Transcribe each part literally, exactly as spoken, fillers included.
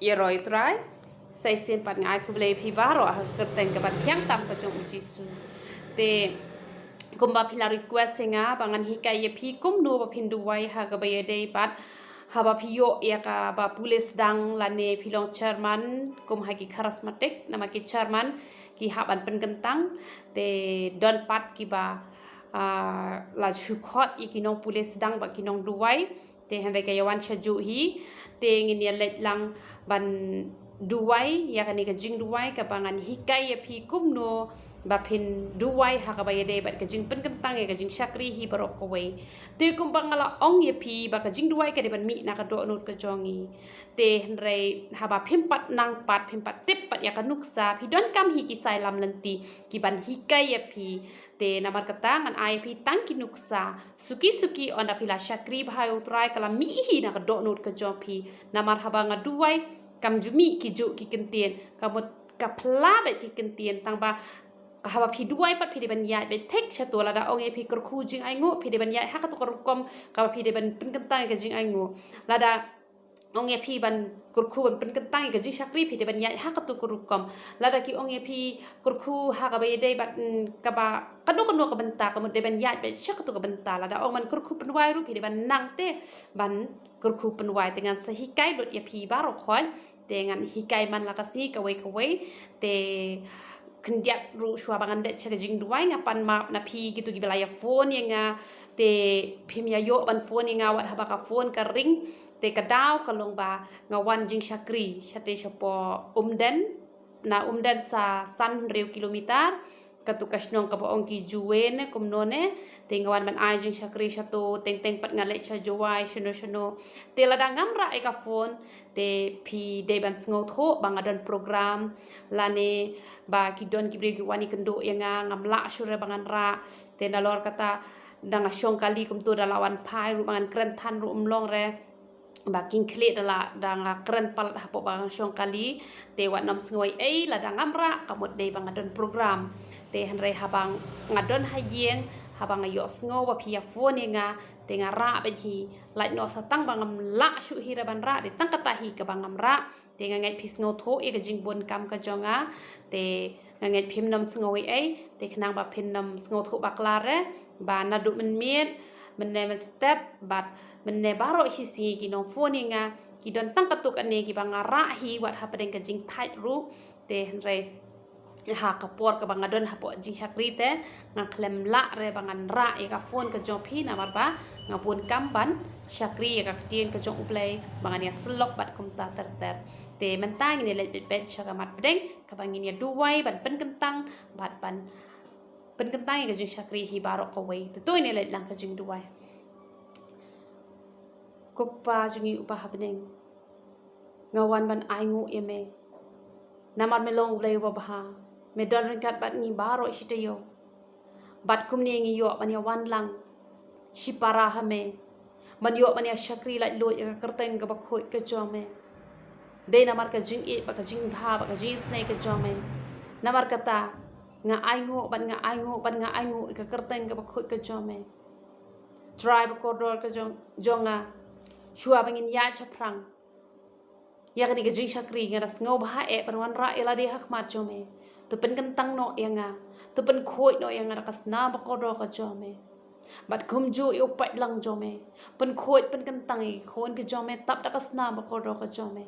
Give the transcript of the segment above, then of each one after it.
Ïaroh ïa u Trai. Sa shisien pat nga ai khublei ïa phi baroh ha ka kyrteng kaba thiang tam ka jong u Jisu. Te kumba phi la request ïa nga ba ngan hikai ïa phi kumno ba phin duwai ha kaba ïadei bad haba phi ïoh ïa kaba pule sdang lane phi long chairman kum ha ki charismatic, namar ki chairman ki hap ban pynkyntang, te don pat kiba, ah, la shu khot ïa ki nongpule sdang bad ki nongduwai. Te hynrei ka ïa wan sha juh hi, te ngin ïa leit lang ban duwai ïa kane ka jingduwai kaba ngan hikai ïa phi kumno ba phin duwai ha kaba ïadei bad ka jingpynkyntang ïa ka jingshakri hi baroh kawei. Te kumba nga la ong ïa phi ba ka jingduwai ka dei ban mih na ka dohnud ka jong ngi. Te hynrei haba phim pat nang pat, phim pat tip pat ïa ka nuksa, phi donkam hi ki sailam lynti ki ban hikai ïa phi. Te namar kata ngan ai ïa phi tang ki nuksa. Suki suki ynda phi la shakri bha ïa u Trai ka la mih hi na ka dohnud ka jong phi. Namar haba nga duwai kam ju mih ki juh ki kyntien, ka mut ka pla bad ki kyntien, tang ba ka haba phi duwai pat phi dei ban ïaid bad thik shato, lada ong ïa phi kyrkhu jingainguh phi dei ban ïaid ha katu ka rukom kaba phi dei ban pynkyntang ïa ka jingainguh. Lada ong ïa phi ban kyrkhu ban pynkyntang ïa ka jingshakri phi dei ban ïaid ha katu ka rukom. Lada ki ong ïa phi kyrkhu ha kaba ïadei bad, mm, kaba kano kano ka bynta ka mut dei ban ïaid bad sha katu ka bynta. Lada ong ban kyrkhu pynwai ruh phi dei ban nang te ban kyrkhu pynwai. Te ngan sa hikai lut ïa phi baroh khoit. Te ngan hikai man la ka sngi kawei kawei. Te khyndiat ruh shuwa ba ngan dep sha ka jingduwai nga pan map na phi kitu kiba la ïa phone ïa nga. Te phim ïa ïoh ban phone ïa nga wat haba ka phone ka ring. Te ka daw ka long ba nga wan jingshakri shate shapoh Umden, na Umden sa san hynriew kilometer. Katu ka shnong kaba ong ki Juwe ne kumno ne. Te nga wan ban ai jingshakri shato, teng teng pat nga leit sha Jowai shano shano. Te lada ngam rah ïa ka phone, te phi dei ban sngewthuh ba nga don program lane ba ki don ki briew ki wan ïakynduh ïa nga, ngam lah shuh re ba ngan rah. Te nalor kata da nga shong kali kumto da la wan phai ruh ba ngan kren than ruh ym long re. Ba kin khlieh da la da nga kren palat hapoh ba nga shong kali. Te wat nym sngew ei ei lada ngam rah ka mut dei ba nga don program. Te hynrei haba nga don ha ïing, haba nga ïohsngew ba phi ïa phone ïa nga, te nga rah beit hi. Lait noh sa tang ba ngam lah shuh hi re ban rah, dei tang kata hi kaba ngam rah. Te nga ngeit phi sngewthuh ïa ka jingbun kam ka jong nga. Te nga ngeit phim nym sngew ei ei, te khnang ba phin nym sngewthuh bakla re ba naduh mynmiet, mynne mynstep bad mynne baroh shi sngi ki nong phone ïa nga, ki don tang katto katne kiba nga rah hi wat hapdeng ka jingthait ruh. Te hynrei ha ka por kaba nga don hapoh jingshakri te nga khlem lah re ba ngan rah ïa ka phone ka jong phi namar ba nga bun kam ban shakri ïa ka ktien ka jong U Blei ba ngan ïa syllok bad kumta ter ter. Te mynta ngin ïa leit beit beit sha ka mat pdeng kaba ngin ïa duwai ban pynkyntang bad ban pynkyntang ïa ka jingshakri hi baroh kawei. Te to ngin ïa leit lang ka jingduwai. Ko Kpa jong ngi uba ha bneng, nga wan ban ainguh ïa me. Namar me long U Blei uba bha, me don ryngkat bad ngi baroh shi taïew. Bad kumne ngi ïoh ban ïa wan lang shipara ha me, ban ïoh ban ïa shakri laitluid ïa ka kyrteng kaba khuid ka jong me. Dei namar ka jingïeit bad ka jingbha bad ka jingisynei ka jong me. Namar kata nga ainguh bad nga ainguh bad nga ainguh ïa ka kyrteng kaba khuid ka jong me. Trai ba kordor ka jong, jong nga, shuwa ba ngin ïaid shaphrang ïa kane ka jingshakri, nga da sngewbha eh ban wanrah ïa lade ha khmat jong me. To pynkyntang noh ïa nga, to pynkhuid noh ïa nga da ka snam ba kordor ka jong me. Bad kumjuh ïa u paidlang jong me, pynkhuid pynkyntang ïa ki khun ki jong me tap da ka snam ba kordor ka jong me.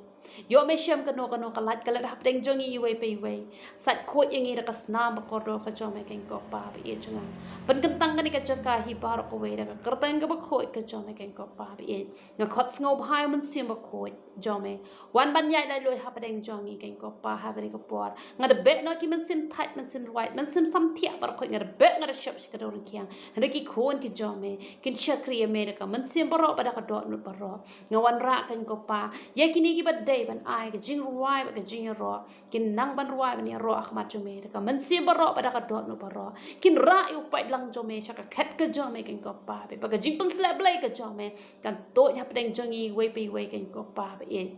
Ïoh me shem kano kano ka lait ka lait hapdeng jong ngi iwei pa iwei. Sait khuid ïa ngi da ka snam ba kordor ka jong me, Kynrad Kpa ba ïeit jong nga. Pynkyntang kane ka jaka hi baroh kawei da ka kyrteng kaba khuid ka jong me, Kynrad Kpa ba ïeit. Nga khot sngewbha ïa u Mynsiem Bakhuid jong me, wan ban ïaid laitluid hapdeng jong ngi, Kynrad Kpa, ha kane ka por. Nga da beh noh ki mynsiem thait, mynsiem rwai, mynsiem samthiah baroh khuid, nga da beh, nga da shop sha ka dong rangkiang. Hynrei ki khun ki jong me kin shakri ïa me da ka mynsiem baroh bad da ka dohnud baroh. Nga wanrah, Kynrad Kpa, ïa kine kiba dei ban ai ka jingrwai bad ka jingïaroh, kin nang ban rwai ban ïaroh ha khmat jong me da ka mynsiem baroh bad da ka dohnud baroh. Kin rah ïa u paidlang jong me sha ka khet ka jong me, Kynrad Kpa, bad ka jingpynshlur Blei ka jong me kan tuid hapdeng jong ngi iwei pa iwei, Kynrad Kpa ba ïeit.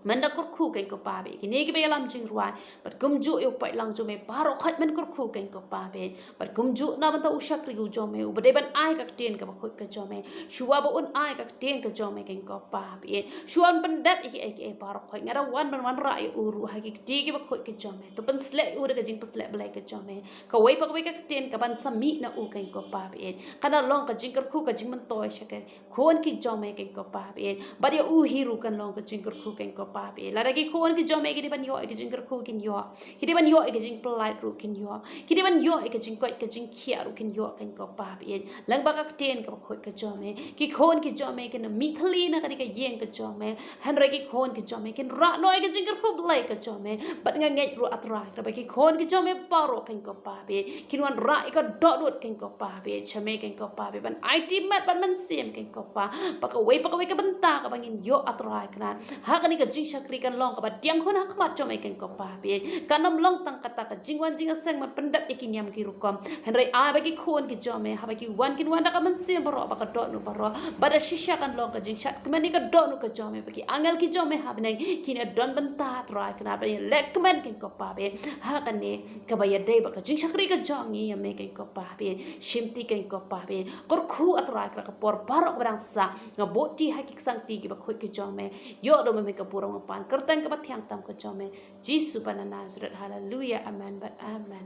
Men da kyrkhu kein ko Pa ba ïeit, kine kiba ïalam jingrwai bad kumjuh ïa u paidlang jong me baroh khoit men kyrkhu kein ko Pa ba ïeit. Bad kumjuh na bynta u shakri u jong me uba dei ban ai ka ktien kaba khuid ka jong me, shuwa ba un ai ka ktien ka jong me kein ko Pa ba ïeit, shuwa un pyndep ïa kiei kiei baroh khoit, nga da wan ban wanrah ïa u ruh ha ki kti kiba khuid ka jong me. To pynshlur u da ka jingpynshlur Blei ka jong me. Kawei pa kawei ka ktien kaban sa mih na u kein ko Pa ba ïeit, kan da long ka jingkyrkhu ka jingmyntoi sha ka khun ki jong me kein ko Pa ba ïeit. Bad ïa u hi ruh kan long ka jingkyrkhu kein ko Pa ba ïeit. Lada ki khun ki jong me ki dei ban ïoh ïa ka jingkyrkhu kin ïoh, ki dei ban ïoh ïa ka jingpyllait ruh kin ïoh, ki dei ban ïoh ïa ka jingkoit ka jingkhiah ruh kin ïoh kein ko Pa ba ïeit. Lyngba ka ktien kaba khuid ka jong me, ki khun ki jong me kin mih thylli na kane ka ïing ka jong me. Hynrei ki khun ki jong me kin rah noh ïa ka jingkyrkhu Blei ka jong me. Bad nga ngeit ruh A Trai Kynrad ba ki khun ki jong me baroh kein ko Pa ba ïeit kin wanrah ïa ka dohnud kein ko Pa ba ïeit sha me kein ko Pa ba ïeit, ban aiti met bad mynsiem kein ko Pa, ba kawei pa kawei ka bynta kaba ngin ïoh A Trai Kynrad ha kane ka jingshakri kan long kaba diang hun ha khmat jong me kein ko Pa ba ïeit. Kan ym long tang kata ka jingwan jingïaseng ban pyndep ïa ki niam ki rukom, hynrei ai ba ki khun ki jong me haba ki wan kin wan da ka mynsiem baroh bad ka dohnud baroh. Bad da shisha kan long ka jingshad kmen ïa ka dohnud ka jong me ba ki angel ki jong me ha bneng kin ïa don bynta A Trai Kynrad, ban ïa leh kmen kein ko Pa ba ïeit ha kane kaba ïadei bad ka jingshakri ka jong ngi ïa me kein ko Pa ba ïeit. Shimti kein ko Pa ba ïeit, kyrkhu A Trai Kynrad ka por baroh kaba dang sah. Nga buh kti ha ki ksangkti kiba khuid ki jong me. Ïoh da ma me ka burom, nga pan kyrteng kaba thiang tam ka jong me, Jisu ba na Nasareth. Haleluya, amen bad amen.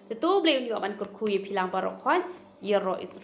Te to U Blei un ïoh ban kyrkhu ïa phi lang baroh khoit. Ïaroh, I Trai.